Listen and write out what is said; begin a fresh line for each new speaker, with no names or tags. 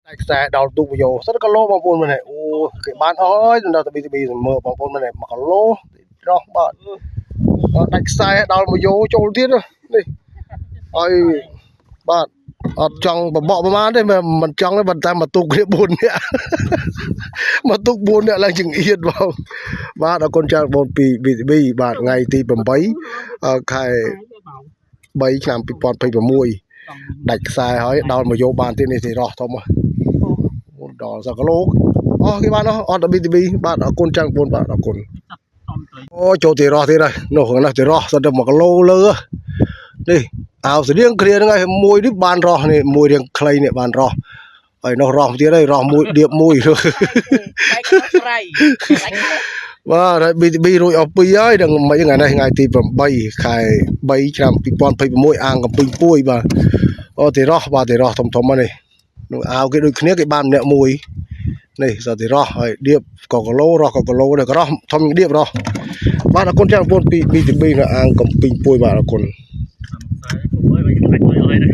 ដាច់ខ្សែដល់ទូកយោសិតគីឡូបងប្អូនមែនទេអូគេបានអស់ហើយដល់ទៅ BTB មើលបងប្អូនមែនទេ1គីឡូរស់បាទដាច់ខ្សែដល់មួយយោចូលទៀតនេះឲ្យបាទអត់ចង់បបកប្រហែលទេមិនចង់ទេប៉ុន្តែមកទូកគ្នា4នាក់មកទូក4នាក់ឡើងចង្អៀតបងបាទអរគុណច្រើនបងពី BTB បាទថ្ងៃទី8ខែ3ឆ្នាំ2026ដាច់ខ្សែហើយដល់មកយោបានទៀតនេះទីរោះធំដល់សកឡូអស់គេបានអស់អត់ដល់ BTB បាទអរគុណច្រើនបងបាទអរគុណអូចូលទីរោះទៀតហើយនោះនោះទីរោះសិតតែ1គីឡូលើនេះអោស្តៀងគ្នាហ្នឹងហើយមួយនេះបានរោះនេះមួយរៀងខ្លីនេះបានរោះហើយនោះរោះទៀតហើយរោះមួយដៀបមួយ
បែកស្រ័យ
បាទហើយ BTB រួចអស់ពីរហើយដល់មិនថ្ងៃនេះថ្ងៃទី8ខែ3ឆ្នាំ2026អាងកំពីងពួយបាទអូទីរោះបាទទីរោះធំធំហ្នឹងនេះនោះអាវគេដូចគ្នាគេបានម្នាក់មួយនេះសតិរោះហើយដៀបក៏គីឡូរោះក៏គីឡូដែរក៏រោះធំជាងដៀបរោះបាទអរគុណច្រើនបងប្អូនពី BTB នៅអាងកំពីងពួយបាទអរគុណ
ខ្សែពុំអើយមិនខ្លាច់លុយអស់ហើយណា